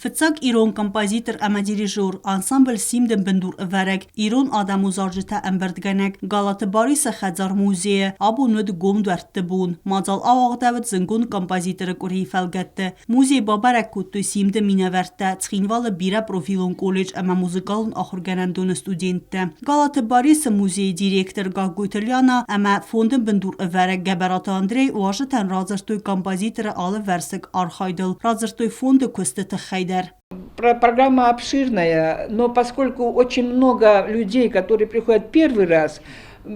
Фыццаг ирон композитор ӕмӕ дирижер, ансамбль «Симд-ы бындурӕвӕрӕг, ирон адӕмон зарджытӕ ӕмбырдгӕнӕг Галаты Барисы хӕдзар-музейы абон уыд гом дуӕртты бон. Мадзал ауагъдӕуыд зындгонд композиторы къуырийы фӕлгӕтты. Музей бабӕрӕг кодтой «Симд-ы минӕвӕрттӕ, Цхинвалы бирӕпрофилон колледж ӕмӕ музыкалон ахуыргӕнӕндоны студенттӕ. Галаты Барисы музейы директор Гаглойты Лиана ӕмӕ фонды бындурӕвӕрӕг Гӕбӕраты Андрей уазджытӕн радзырдтой композиторы алывӕрсыг архайдыл, радзырдтой фонды куысты тыххӕй дӕр. Программа обширная, но поскольку очень много людей, которые приходят первый раз,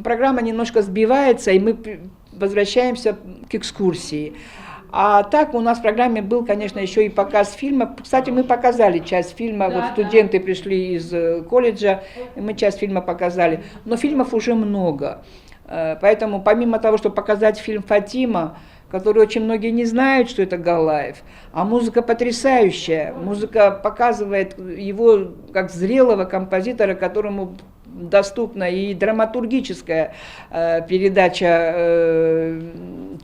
программа немножко сбивается, и мы возвращаемся к экскурсии. А так у нас в программе был, конечно, еще и показ фильма. Кстати, мы показали часть фильма. Да, вот студенты да. пришли из колледжа, и мы часть фильма показали. Но фильмов уже много. Поэтому помимо того, чтобы показать фильм «Фатима», который очень многие не знают, что это Галаев, а музыка потрясающая. Музыка показывает его как зрелого композитора, которому доступна и драматургическая передача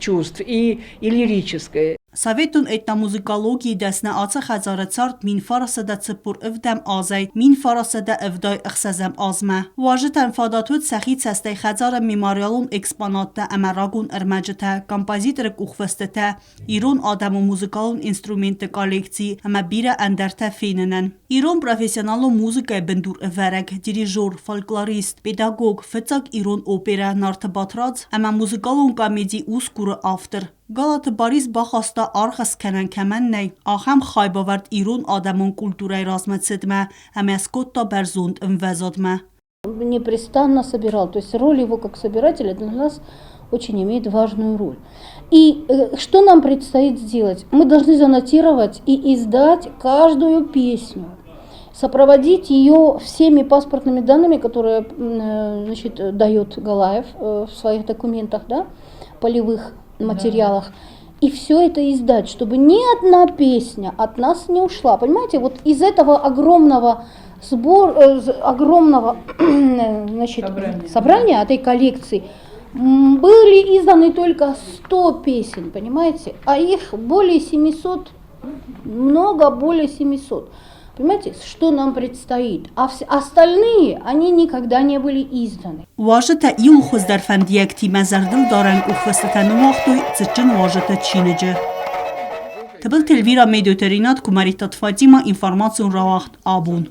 чувств, и лирическая. Советон этномузыкологийы дӕсны ацы хӕдзары цард 1947 азӕй 1976 азмӕ. Уазджытӕн фадат уыд сӕхи цӕстӕй хӕдзары мемориалон экспонаттӕ ӕмӕ рагон ӕрмӕджытӕ, композиторы къухфыстытӕ, ирон адӕмы музыкалон инструментты коллекци ӕмӕ бирӕ ӕндӕртӕ фенынӕн. Ирон профессионалон музыкӕйы бындурӕвӕрӕг, дирижер, фольклорист, педагог, фыццаг ирон оперӕ «Нарты Батрадз» ӕмӕ музыкалон комеди «Усгур»-ы автор. Галаты Барис бахаста аргъ скӕнӕн кӕмӕн нӕй, ахӕм хайбавӕрд ирон адӕмон культурӕйы размӕцыдмӕ ӕмӕ скодта бӕрзонд ӕмвӕзадмӕ. Непрестанно собирал. То есть роль его как собирателя для нас очень имеет важную роль. И что нам предстоит сделать? Мы должны занотировать и издать каждую песню, сопроводить ее всеми паспортными данными, которые, значит, дает Галаев в своих документах, да, полевых материалах. И все это издать, чтобы ни одна песня от нас не ушла. Понимаете, вот из этого огромного сбор, огромного, значит, собрания. Собрания этой коллекции были изданы только 100 песен, понимаете, а их более 700, много более 700. Понимаете, что нам предстоит? А все остальные, они никогда не были изданы. Уазджытӕ иу хуыздӕр фӕндиӕгтимӕ зӕрдылдарӕн къухфыстытӕ ныууагътой цытджын уазджыты чиныджы. Тыбылты Эльвира, Медиоты Ринат, Куымӕридтаты Фатимӕ, информацион рауагъд «Абон».